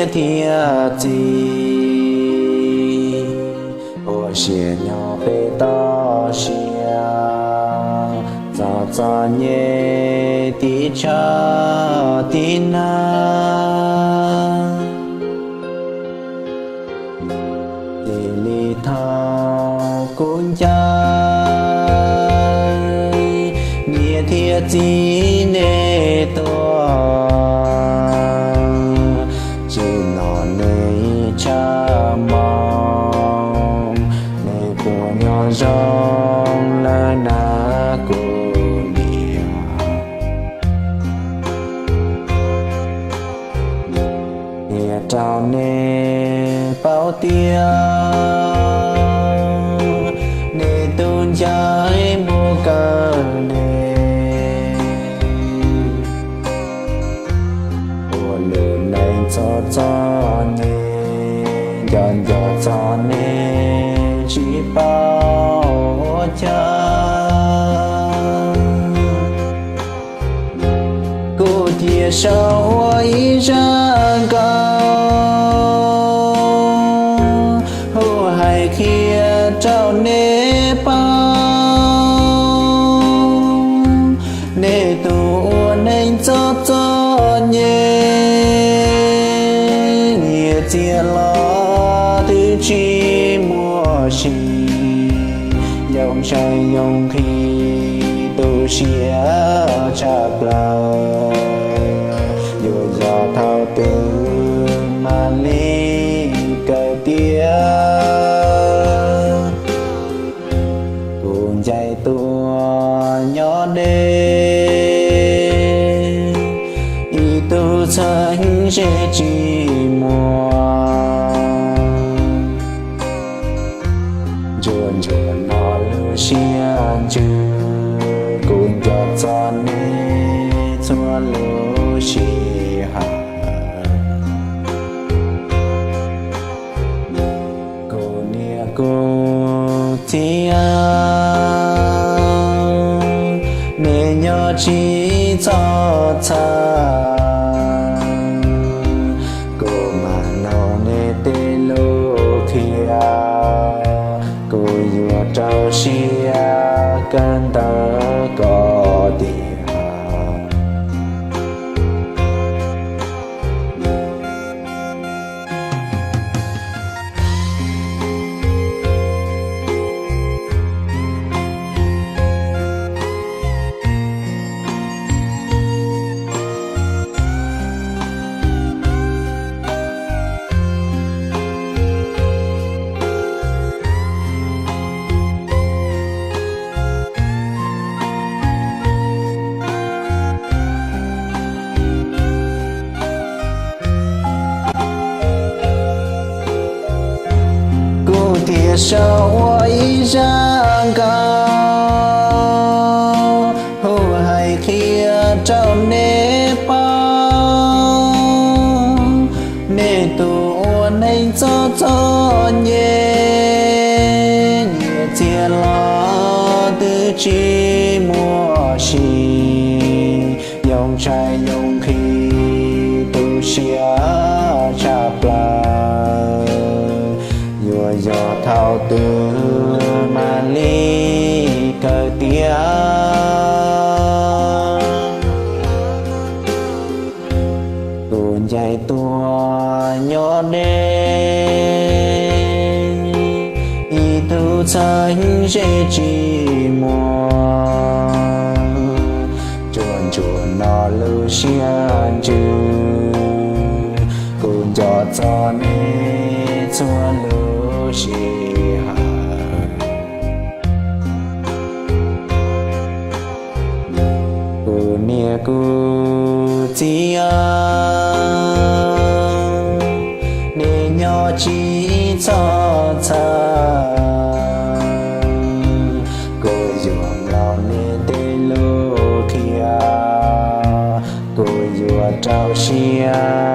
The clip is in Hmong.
niam thiab txiv, ua siab nyob peb toj siab, txom txom nyem tib tshaj tib nag. Cia li thov kuv ncaim niam thiab txiv nej tuaj, tsim nyog nej tshaj moo, nej puas nyob zoo lawm na kuv niam. Qhia rau nej paub tias nej tus ntxhais muaj kawg li, ua lub neej txom txom nyem, nco nco txog nej tsis paub ua cas. Kuv cia sau ua ib zaj nkauj hu hais qhia rau nej paub, nej tus ua neej txom txom nyem, nyias txiag los twb tsis muaj sis, yoo sai yoo nqhis tu siab tshaj plaws, yuav yog thaum twg mam li kawm tiav. Kuv ncaim tuaj nyob deb, ib tug txheeb ze tsis muaj, ntsuag ntsuag no lub siab ntsws, kuv nco txog nej txhua lub sij hawm. Kuv niam kuv txiv, nej nyob tsis txhob txhawj, kuv mam noog nej tej lus qhia, kuv yuav rau siab kawm ntawv kom tiav. Kuv thiaj sau ua ib zaj nkauj hu hais qhia rau nej paub, nej tus ua neej txom txom nyem, nyias txiag los twb tsis muaj sis, yoo sai yoo nqhis tu siab tshaj plaws, yuav yog thaum twg mam li kawm tiav. Kuv ncaim tuaj nyob deb, ib tug txheeb ze tsis muaj, ntsuag ntsuag no lub siab ntsws, kuv nco txog nej txhua lub sij hawm. Kuv niam kuv txiv, nej nyob tsis txhob txhawj, kuv yuav mloog nej tej lus qhia, kuv yuav rau siab